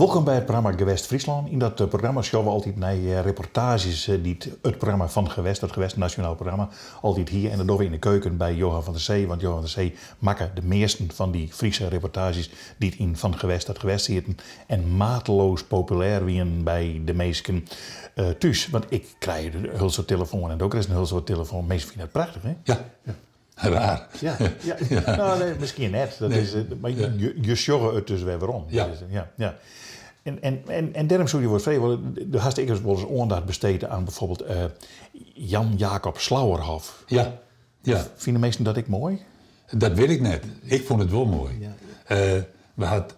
Wolkom by it programma Gewest Fryslân. Yn dat programma sjogge we altyd nei reportaazjes dy't it programma fan Gewest, it Gewest Nasjonaal Programma, altyd hie. En dat dogge we yn de keuken by Johan van der Zee, want Johan van der Zee makke de measten fan dy Fryske reportaazjes dy't yn Fan Gewest tot Gewest sieten en mateloos populêr wienen by de minsken thús. Want ik krij in hiel soad telefoan en do krijst in hiel soad telefoan. Minsken fine it prachtich, hè? Ja. Raar. Ja, ja. No, nee, miskien net. Dat is, mar je sjogge it dus wer werom. Ja. Ja, ja. En, en, en, en dêrom soe je wol freegje wolle, do hast ek wolris oandacht bestede oan bijvoorbeeld Jan Jacob Slauerhoff. Ja, ja. Fine minsken dat ek moai? Dat wit ik net. Ik fûn it wol moai. We hat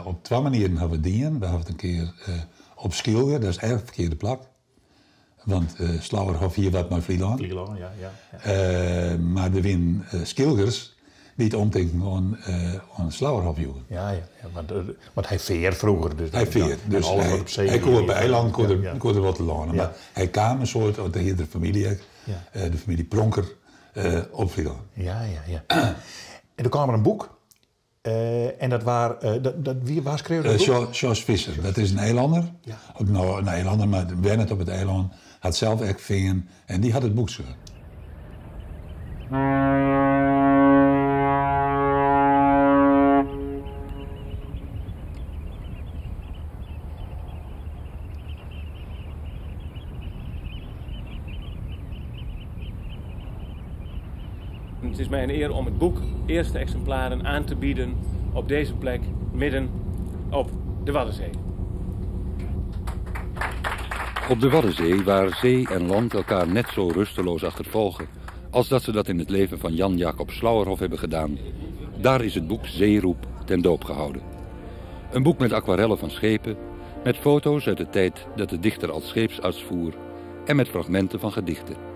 op twa manieren hawwe we it dien. We hawwe it in kear op Skylge, dat is erg ferkearde plak. Want Slauerhoff hie wat mei Flylân. Flylân, ja, ja. Mar der wienen Skylgers dy't omtinken oan Slauerhoff joegen. Ja, ja, ja, want hy fear froeger. Dus hy fear, dus alles wat op see hy koe op de eilannen koe er wol telâne. Mar hy kaam in soad, want dêr hie er famylje ek, de famylje Pronker, op Flylân. Ja, ja, ja. En doe kaam der in boek. En dat waar, dat, dat wie, wa skreau dat boek? Sjors Visser, dat is in eilanner. Ja. Of no, in eilanner, mar wennet op it eilân, hat sels ek fearn en dy hat it boek skreaun. Het is mij een eer om het boek Eerste Exemplaren aan te bieden op deze plek midden op de Waddenzee. Op de Waddenzee, waar zee en land elkaar net zo rusteloos achtervolgen als dat ze dat in het leven van Jan Jacob Slauerhoff hebben gedaan, daar is het boek Zeeroep ten doop gehouden. Een boek met aquarellen van schepen, met foto's uit de tijd dat de dichter als scheepsarts voer en met fragmenten van gedichten.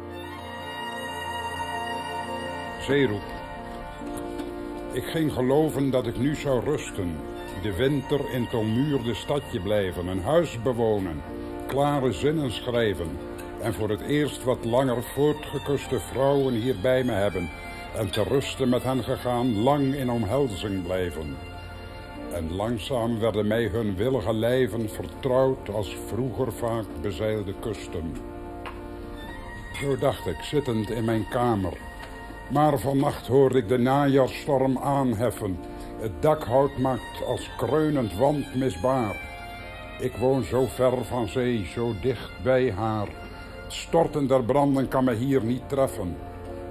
Zeeroep. Ik ging geloven dat ik nu zou rusten, de winter in het ommuurde stadje blijven, een huis bewonen, klare zinnen schrijven en voor het eerst wat langer voortgekuste vrouwen hier bij me hebben en te rusten met hen gegaan lang in omhelzing blijven. En langzaam werden mij hun willige lijven vertrouwd als vroeger vaak bezeilde kusten. Zo dacht ik, zittend in mijn kamer. Maar vannacht hoorde ik de najaarsstorm aanheffen. Het dakhout maakt als kreunend wand misbaar. Ik woon zo ver van zee, zo dicht bij haar. Het storten der branden kan me hier niet treffen.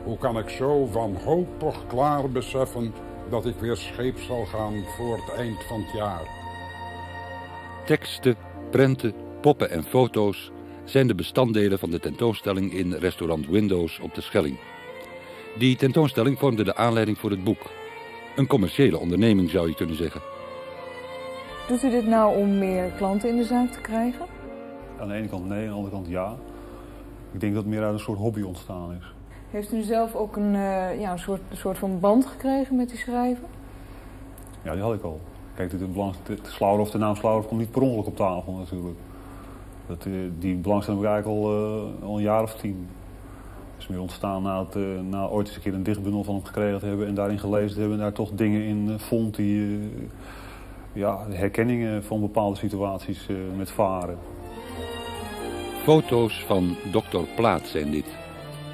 Hoe kan ik zo wanhopig klaar beseffen dat ik weer scheep zal gaan voor het eind van het jaar? Teksten, prenten, poppen en foto's zijn de bestanddelen van de tentoonstelling in restaurant Windows op de Schelling. Die tentoonstelling vormde de aanleiding voor het boek. Een commerciële onderneming zou je kunnen zeggen. Doet u dit nou om meer klanten in de zaak te krijgen? Aan de ene kant nee, aan de andere kant ja. Ik denk dat het meer uit een soort hobby ontstaan is. Heeft u zelf ook een, ja, een soort van band gekregen met die schrijver? Ja, die had ik al. Kijk, de naam Slauerhoff komt niet per ongeluk op tafel natuurlijk. Die belangstelling heb ik eigenlijk al een jaar of 10. Het is meer ontstaan na ooit eens een keer een dichtbundel van hem gekregen te hebben en daarin gelezen te hebben en daar toch dingen in vond die herkenningen van bepaalde situaties met varen. Foto's van dokter Plaat zijn dit.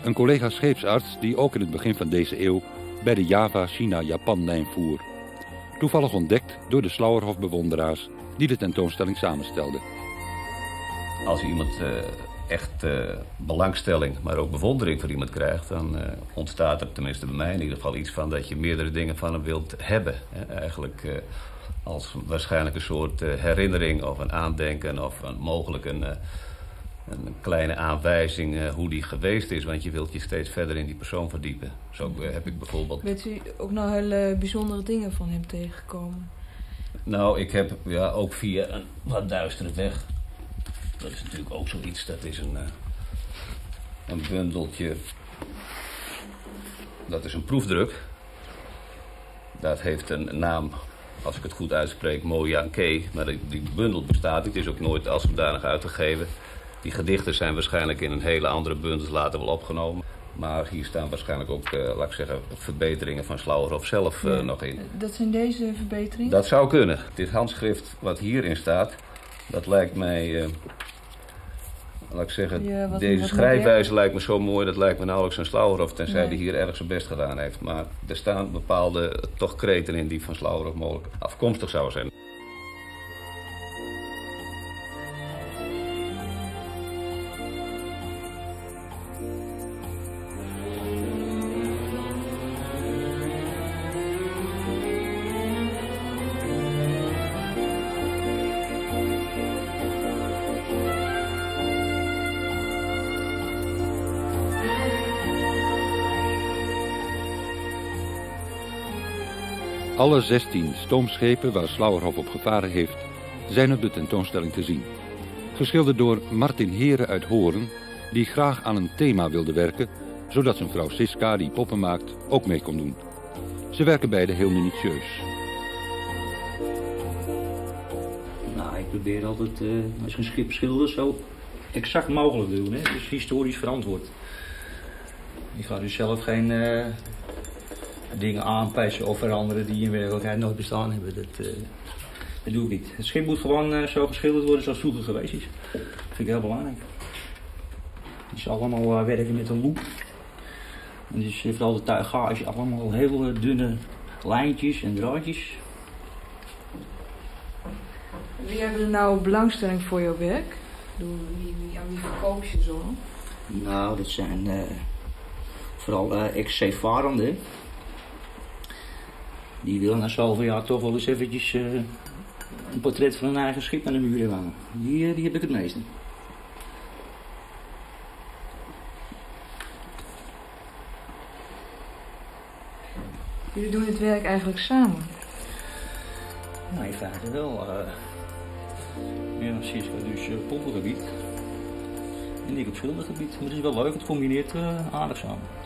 Een collega scheepsarts die ook in het begin van deze eeuw bij de Java-China-Japan-lijn voer. Toevallig ontdekt door de Slauerhoff-bewonderaars die de tentoonstelling samenstelden. Als iemand echt belangstelling, maar ook bewondering voor iemand krijgt, dan ontstaat er, tenminste bij mij in ieder geval, iets van dat je meerdere dingen van hem wilt hebben. Hè? Eigenlijk als waarschijnlijk een soort herinnering of een aandenken of mogelijk een kleine aanwijzing hoe die geweest is, want je wilt je steeds verder in die persoon verdiepen. Zo heb ik bijvoorbeeld... Bent u ook nou hele bijzondere dingen van hem tegengekomen? Nou, ik heb ook via een wat duistere weg. Dat is natuurlijk ook zoiets, dat is een bundeltje. Dat is een proefdruk. Dat heeft een naam, als ik het goed uitspreek, Mojanke. Maar die bundel bestaat niet, is ook nooit als zodanig uitgegeven. Die gedichten zijn waarschijnlijk in een hele andere bundels later wel opgenomen. Maar hier staan waarschijnlijk ook, laat ik zeggen, verbeteringen van Slauerhoff zelf nog in. Dat zijn deze verbeteringen? Dat zou kunnen. Dit handschrift wat hierin staat, dat lijkt mij... laat ik zeggen, ja, deze schrijfwijze lijkt me zo mooi... dat lijkt me nauwelijks een Slauerhoff, tenzij hij hier erg zijn best gedaan heeft. Maar er staan bepaalde toch kreten in die van Slauerhoff mogelijk afkomstig zouden zijn. Alle 16 stoomschepen waar Slauerhoff op gevaren heeft, zijn op de tentoonstelling te zien. Geschilderd door Martin Heeren uit Hoorn, die graag aan een thema wilde werken, zodat zijn vrouw Siska, die poppen maakt, ook mee kon doen. Ze werken beide heel minutieus. Nou, ik probeer altijd, als ik een schip schilder, zo exact mogelijk te doen. Hè? Dus historisch verantwoord. Ik ga dus zelf geen... dingen aanpassen of veranderen die in werkelijkheid nooit bestaan hebben. Dat doe ik niet. Het schip moet gewoon zo geschilderd worden zoals vroeger geweest is. Dat vind ik heel belangrijk. Het is allemaal werken met een loep. En dus vooral de tuigage, allemaal heel dunne lijntjes en draadjes. Wie hebben er nou belangstelling voor jouw werk? Aan wie verkoop je zo? Nou, dat zijn vooral ex-zeevarenden. Die willen na zoveel jaar toch wel eens eventjes een portret van hun eigen schip aan de muur hangen. Die heb ik het meeste. Jullie doen het werk eigenlijk samen? Nou, in feite wel. Ja, Siska dus poppengebied. En ik op schildergebied. Maar het is wel leuk, het combineert aardig samen.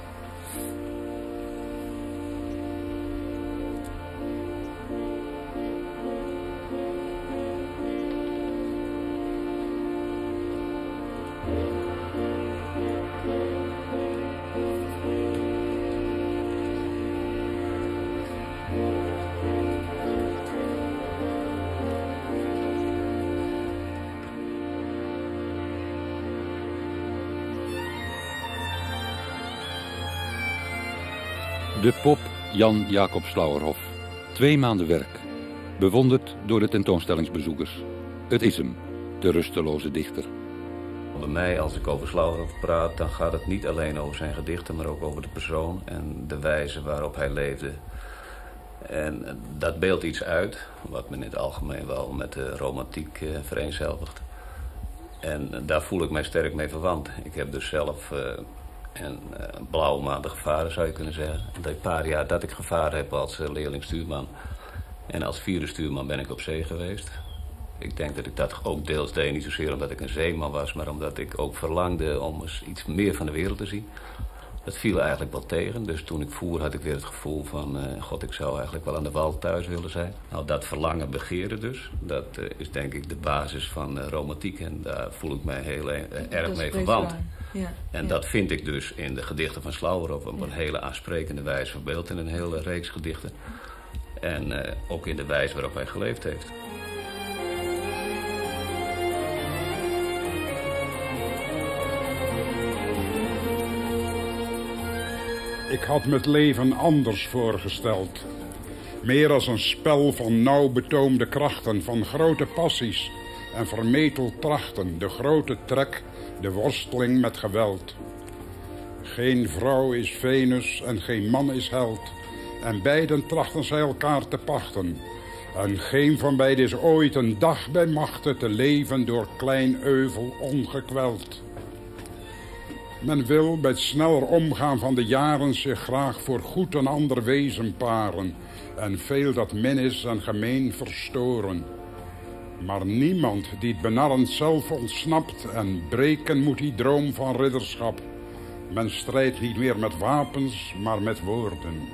De pop Jan Jacob Slauerhoff. 2 maanden werk. Bewonderd door de tentoonstellingsbezoekers. Het is hem, de rusteloze dichter. Bij mij, als ik over Slauerhoff praat, dan gaat het niet alleen over zijn gedichten, maar ook over de persoon en de wijze waarop hij leefde. En dat beeldt iets uit, wat men in het algemeen wel met de romantiek vereenzelvigt. En daar voel ik mij sterk mee verwant. Ik heb dus zelf... En blauwe maanden gevaren, zou je kunnen zeggen. De paar jaar dat ik gevaren heb als leerling-stuurman. En als vierde stuurman ben ik op zee geweest. Ik denk dat ik dat ook deels deed, niet zozeer omdat ik een zeeman was... maar omdat ik ook verlangde om eens iets meer van de wereld te zien. Dat viel eigenlijk wel tegen. Dus toen ik voer had ik weer het gevoel van... god, ik zou eigenlijk wel aan de wal thuis willen zijn. Nou, dat verlangen begeren dus. Dat is denk ik de basis van romantiek. En daar voel ik mij heel erg mee verwant. Ja, en dat vind ik dus in de gedichten van Slauerhoff op een hele aansprekende wijze verbeeld in een hele reeks gedichten. En ook in de wijze waarop hij geleefd heeft. Ik had me het leven anders voorgesteld. Meer als een spel van nauw betoomde krachten, van grote passies en vermetel trachten, de grote trek, de worsteling met geweld. Geen vrouw is Venus en geen man is held, en beiden trachten zij elkaar te pachten. En geen van beiden is ooit een dag bij machte te leven door klein euvel ongekweld. Men wil bij het sneller omgaan van de jaren zich graag voor goed een ander wezen paren en veel dat min is en gemeen verstoren. Maar niemand die het benarrend zelf ontsnapt en breken moet die droom van ridderschap. Men strijdt niet meer met wapens, maar met woorden.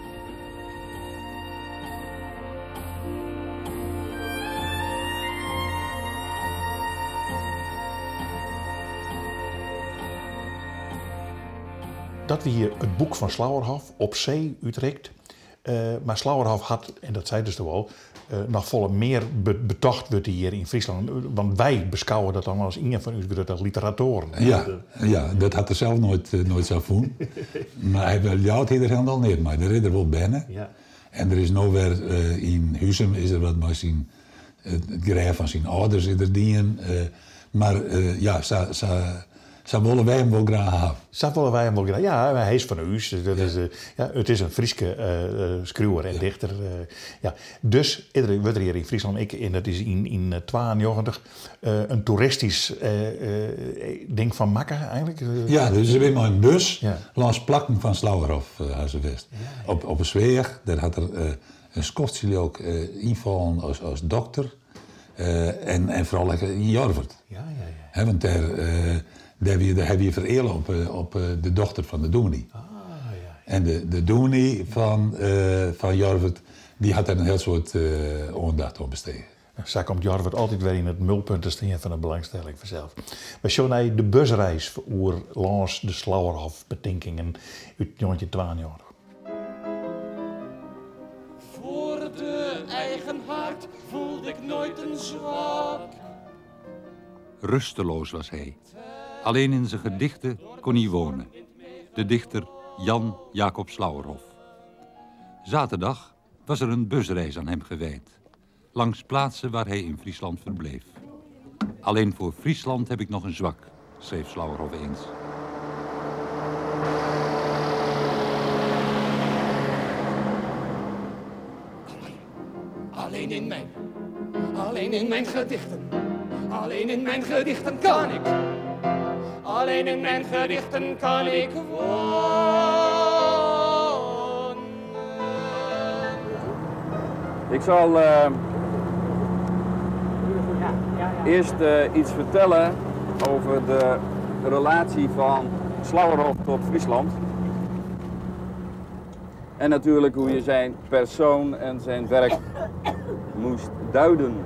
Dat wie it boek fan Slauerhoff, Op See útrikt. Mar Slauerhoff hat, en dat seidest do al, noch folle mear betocht wurdt hjir yn Fryslân. Want wy beskouwe dat dan as ien fan ús grutte literatoaren. Ja, ja, dat hat er sels noait, noait sa fûn. Mar hy Ljouwert hie der hielendal neat mei. Dêr is er wol berne. Ja. En der is no wer yn Huzum is der wat mei syn it grêf fan syn âlders is der dien. Mar ja, sa, sa, sa wolle wy him wol graach hawwe. Sa wolle wy him wol graach. Ja, hy is fan ús. Dat is, ja, it is in Fryske skriuwer en dichter. Ja. Dus is der, wurdt der hjir yn Fryslân ek, en dat is yn, yn 92, in toeristysk ding fan makke eigentlik. Ja, dus se binne mei in bus lâns plakken fan Slauerhoff ha se west. Op, op 'e Sweach, dêr hat er in skoftsje leau ik ynfallen as, as dokter. En, en foaral ek yn Jorwert. Ja, ja, ja. Hè, want dêr, dêr wie, hy wie fereale op, op de dochter fan de dûmny. Ah, ja. En de, de dûmny fan, fan Jorwert, dy hat dêr in hiel soad oandacht oan bestege. Sa komt Jorwert altyd wer yn it mulpunt te stean fan de belangstelling fansels. Wy sjogge nei de busreis oer lâns de Slauerhoff-betinkingen út 1992. Voor de eigen hart voelde ik nooit een zwak. Rusteloos was hij. Alleen in zijn gedichten kon hij wonen. De dichter Jan Jacob Slauerhoff. Zaterdag was er een busreis aan hem gewijd. Langs plaatsen waar hij in Friesland verbleef. Alleen voor Friesland heb ik nog een zwak, schreef Slauerhoff eens. Alleen in mijn, alleen in mijn gedichten, alleen in mijn gedichten kan ik, alleen in mijn gedichten kan ik wonen. Ik zal eerst iets vertellen over de relatie van Slauerhoff tot Friesland. En natuurlijk hoe je zijn persoon en zijn werk moest duiden.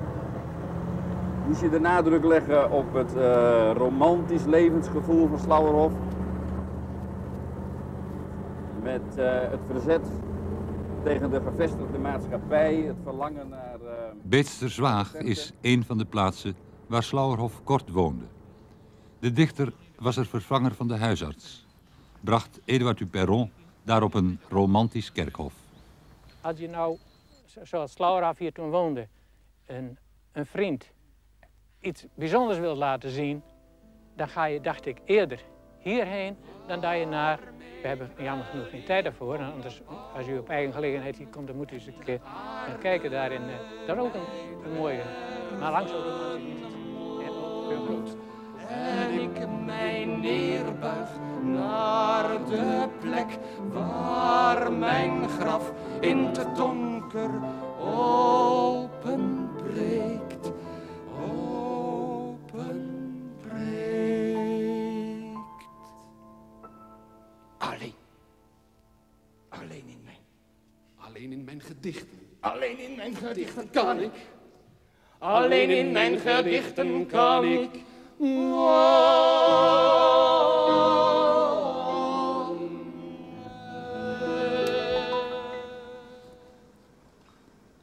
Moest je de nadruk leggen op het romantisch levensgevoel van Slauerhoff? Met het verzet tegen de gevestigde maatschappij, het verlangen naar... Beetsterzwaag is een van de plaatsen waar Slauerhoff kort woonde. De dichter was er vervanger van de huisarts. Bracht Eduard du Perron daar op een romantisch kerkhof. Als je nou, zoals Slauerhoff hier toen woonde, een vriend iets bijzonders wilt laten zien, dan ga je, dacht ik, eerder hierheen dan dat je naar... We hebben jammer genoeg geen tijd daarvoor, anders als u op eigen gelegenheid hier komt, dan moet u eens een keer gaan kijken daar in, daar ook een mooie, maar langs ook een mooie en ook veel groter. En ik mij neerbuig naar de plek waar mijn graf in het donker openbreekt. Openbreekt. Alleen. Alleen in mijn. Alleen in mijn gedichten. Alleen in mijn gedichten kan ik. Alleen in mijn gedichten kan ik.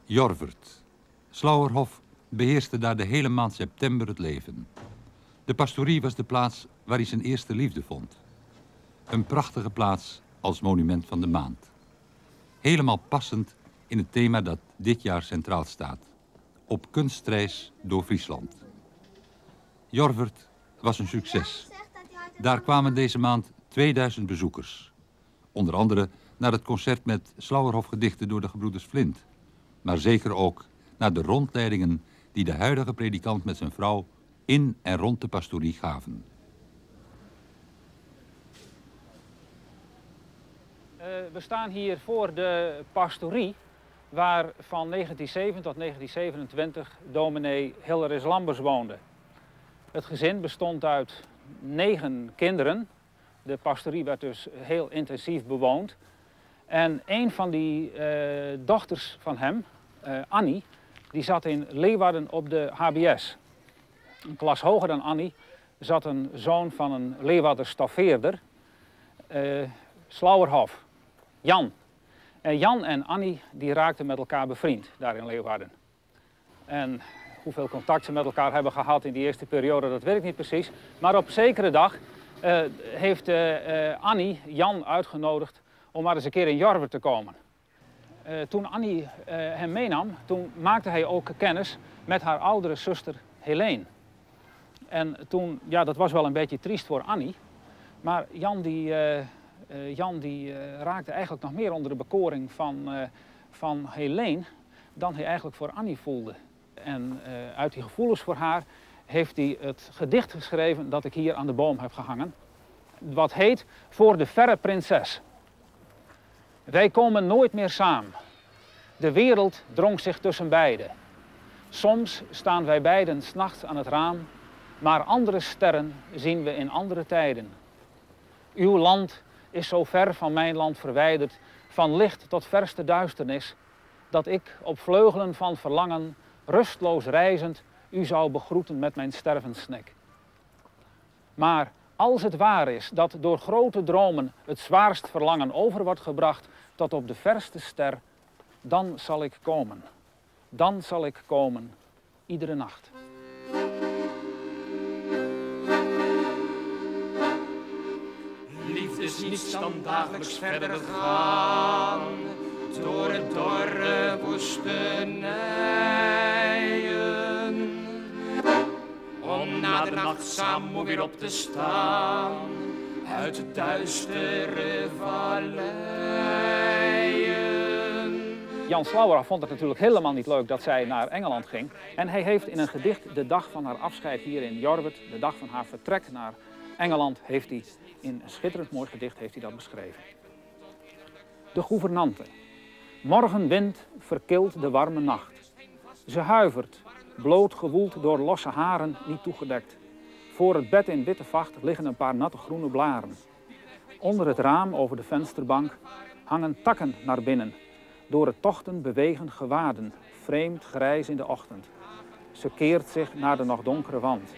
Jorwert. Slauerhoff beheerste daar de hele maand september het leven. De pastorie was de plaats waar hij zijn eerste liefde vond. Een prachtige plaats als monument van de maand. Helemaal passend in het thema dat dit jaar centraal staat. Op kunstreis door Friesland. Jorwert was een succes. Daar kwamen deze maand 2000 bezoekers. Onder andere naar het concert met Slauerhoff gedichten door de gebroeders Flint. Maar zeker ook naar de rondleidingen die de huidige predikant met zijn vrouw in en rond de pastorie gaven. We staan hier voor de pastorie waar van 1907 tot 1927 dominee Hilarius Lambers woonde. Het gezin bestond uit 9 kinderen. De pastorie werd dus heel intensief bewoond. En een van die dochters van hem, Annie, die zat in Leeuwarden op de HBS. Een klas hoger dan Annie zat een zoon van een Leeuwarder stoffeerder. Slauerhoff, Jan. En Jan en Annie die raakten met elkaar bevriend daar in Leeuwarden. En hoeveel contact ze met elkaar hebben gehad in die eerste periode, dat weet ik niet precies. Maar op zekere dag heeft Annie Jan uitgenodigd om maar eens een keer in Jorwert te komen. Toen Annie hem meenam, toen maakte hij ook kennis met haar oudere zuster Helene. En toen, ja, dat was wel een beetje triest voor Annie. Maar Jan die raakte eigenlijk nog meer onder de bekoring van Helene dan hij eigenlijk voor Annie voelde. En uit die gevoelens voor haar heeft hij het gedicht geschreven dat ik hier aan de boom heb gehangen. Wat heet Voor de verre prinses. Wij komen nooit meer samen. De wereld drong zich tussen beiden. Soms staan wij beiden 's nachts aan het raam, maar andere sterren zien we in andere tijden. Uw land is zo ver van mijn land verwijderd, van licht tot verste duisternis, dat ik op vleugelen van verlangen, rustloos reizend, u zou begroeten met mijn stervenssnik. Maar als het waar is dat door grote dromen het zwaarst verlangen over wordt gebracht tot op de verste ster, dan zal ik komen. Dan zal ik komen, iedere nacht. Liefde is niets dan dagelijks verder gaan, door de dorre woestenijen. Om na de nacht samen weer op te staan, uit de duistere valleien. Jan Slauerhoff vond het natuurlijk helemaal niet leuk dat zij naar Engeland ging. En hij heeft in een gedicht de dag van haar afscheid hier in Jorwert, de dag van haar vertrek naar Engeland, heeft hij in een schitterend mooi gedicht heeft hij dat beschreven. De gouvernante. Morgenwind verkilt de warme nacht. Ze huivert, blootgewoeld door losse haren niet toegedekt. Voor het bed in witte vacht liggen een paar natte groene blaren. Onder het raam over de vensterbank hangen takken naar binnen. Door het tochten bewegen gewaden, vreemd grijs in de ochtend. Ze keert zich naar de nog donkere wand.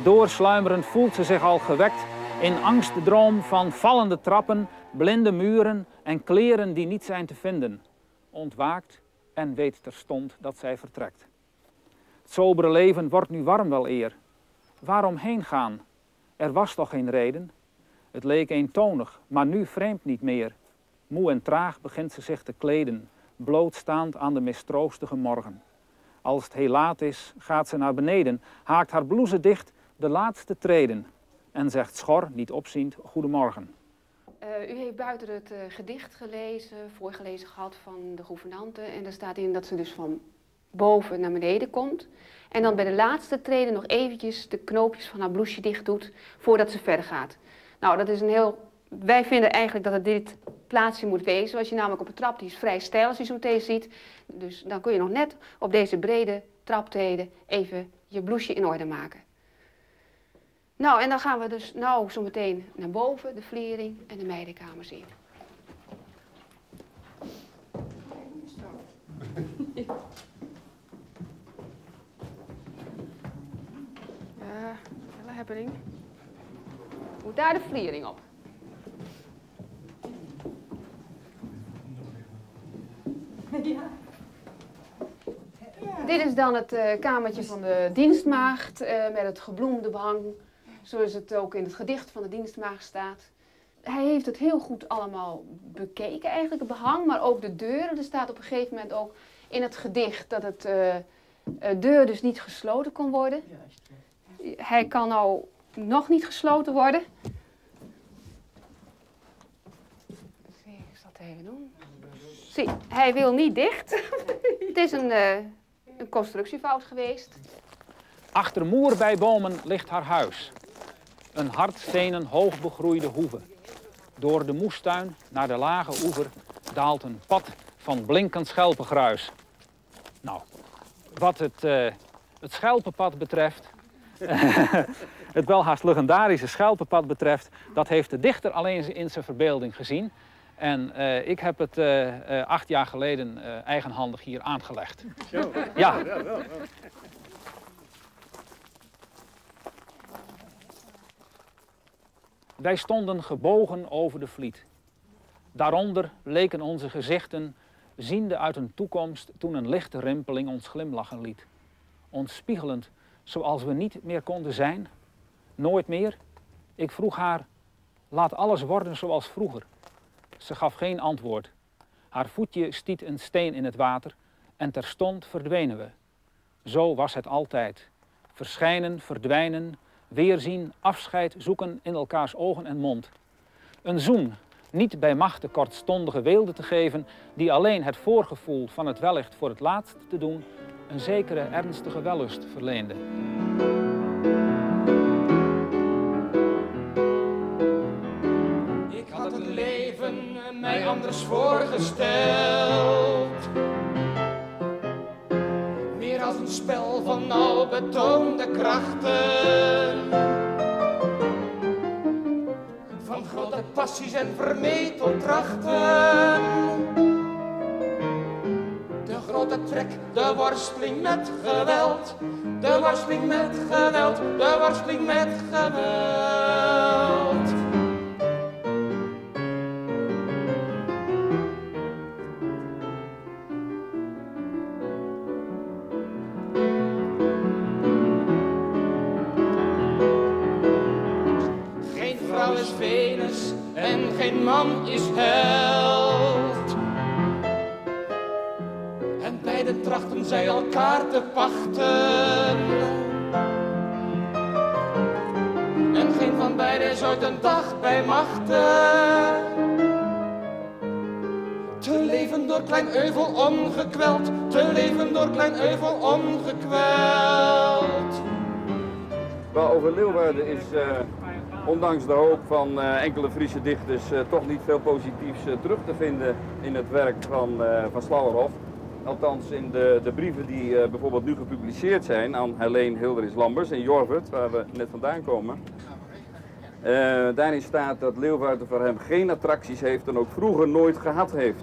Doorsluimerend voelt ze zich al gewekt in angstdroom van vallende trappen, blinde muren en kleren die niet zijn te vinden. Ontwaakt en weet terstond dat zij vertrekt. Het sobere leven wordt nu warm wel eer. Waarom heen gaan? Er was toch geen reden? Het leek eentonig, maar nu vreemd niet meer. Moe en traag begint ze zich te kleden, blootstaand aan de mistroostige morgen. Als het heel laat is, gaat ze naar beneden, haakt haar blouse dicht de laatste treden en zegt schor, niet opziend, goedemorgen. U heeft buiten het gedicht gelezen, voorgelezen gehad van de gouvernante. En daar staat in dat ze dus van boven naar beneden komt. En dan bij de laatste treden nog eventjes de knoopjes van haar blouseje dicht doet voordat ze verder gaat. Nou, dat is een heel... Wij vinden eigenlijk dat het dit plaatsje moet wezen. Als je namelijk op een trap, die is vrij steil als je zo meteen ziet. Dus dan kun je nog net op deze brede traptreden even je blouseje in orde maken. Nou, en dan gaan we dus nou zo meteen naar boven, de vliering en de meidenkamer zien. Ja, hele happening. Moet daar de vliering op. Ja. Dit is dan het kamertje van de dienstmaagd met het gebloemde behang. Zoals het ook in het gedicht van de dienstmaagd staat. Hij heeft het heel goed allemaal bekeken eigenlijk, het behang, maar ook de deuren. Er staat op een gegeven moment ook in het gedicht dat het deur dus niet gesloten kon worden. Hij kan nou nog niet gesloten worden. Ik zal het even doen. Zie, hij wil niet dicht. Het is een constructiefout geweest. Achter moerbeibomen ligt haar huis. Een hardstenen, hoogbegroeide hoeve. Door de moestuin naar de lage oever daalt een pad van blinkend schelpengruis. Nou, wat het schelpenpad betreft, het welhaast legendarische schelpenpad betreft, dat heeft de dichter alleen in zijn verbeelding gezien. En ik heb het 8 jaar geleden eigenhandig hier aangelegd. Zo. Ja. Wij stonden gebogen over de vliet. Daaronder leken onze gezichten, ziende uit een toekomst toen een lichte rimpeling ons glimlachen liet. Ons spiegelend, zoals we niet meer konden zijn. Nooit meer. Ik vroeg haar, laat alles worden zoals vroeger. Ze gaf geen antwoord. Haar voetje stiet een steen in het water en terstond verdwenen we. Zo was het altijd. Verschijnen, verdwijnen, weerzien, afscheid zoeken in elkaars ogen en mond. Een zoen, niet bij machte kortstondige weelde te geven, die alleen het voorgevoel van het wellicht voor het laatst te doen, een zekere ernstige wellust verleende. Ik had het leven mij anders voorgesteld. Meer als een spel van al betoonde krachten. Van grote passies en vermetel trachten. De grote trek, de worsteling met geweld. De worsteling met geweld, de worsteling met geweld. Geen vrouw is Venus en geen man is held. En beiden trachten zij elkaar te pachten. En geen van beiden is ooit een dag bij machten. Te leven door klein euvel ongekweld, te leven door klein euvel ongekweld. Wel, over Leeuwarden is, ondanks de hoop van enkele Friese dichters, toch niet veel positiefs terug te vinden in het werk van Slauerhoff. Althans in de brieven die bijvoorbeeld nu gepubliceerd zijn aan Helene Hilderis Lambers in Jorwerd, waar we net vandaan komen. Daarin staat dat Leeuwarden voor hem geen attracties heeft en ook vroeger nooit gehad heeft.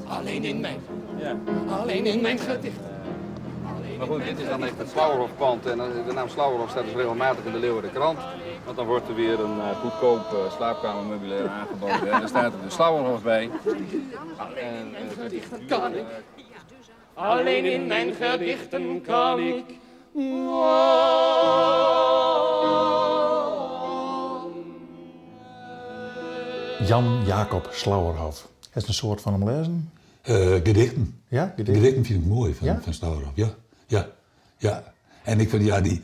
Alleen in mijn, alleen in mijn gedicht. Maar goed, dit is dan echt het Slauerhoffpand en de naam Slauerhoff staat dus regelmatig in de Leeuwarden krant. Want dan wordt er weer een goedkoop slaapkamermeubilair aangeboden en daar staat er de Slauerhoff bij. Alleen in mijn gedichten kan ik, alleen in mijn gedichten kan ik. Jan Jacob Slauerhoff. Is het een soort van hem lezen? Gedichten. Ja, gedichten. Gedichten vind ik mooi Ja? van Slauerhoff, ja. Ja, ja. En ik vind, ja, die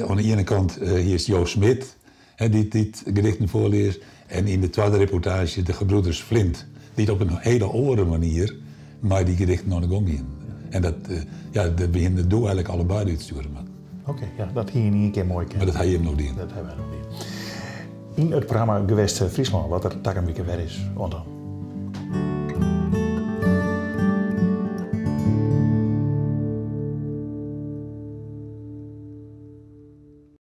aan de ene kant hier is Joost Smit, hè, die het gedichten voorleest. En in de tweede reportage de gebroeders Flint, die het op een hele andere manier, maar die gedichten aan de gong gingen. En dat ja, dat begint het doel eigenlijk allebei uit te sturen. Maar. Oké, ja, dat hier in één keer mooi Maar dat hij hem nog niet. Dat hebben we nog niet. In het programma Gewest Friesland, wat er takken weer is, want dan.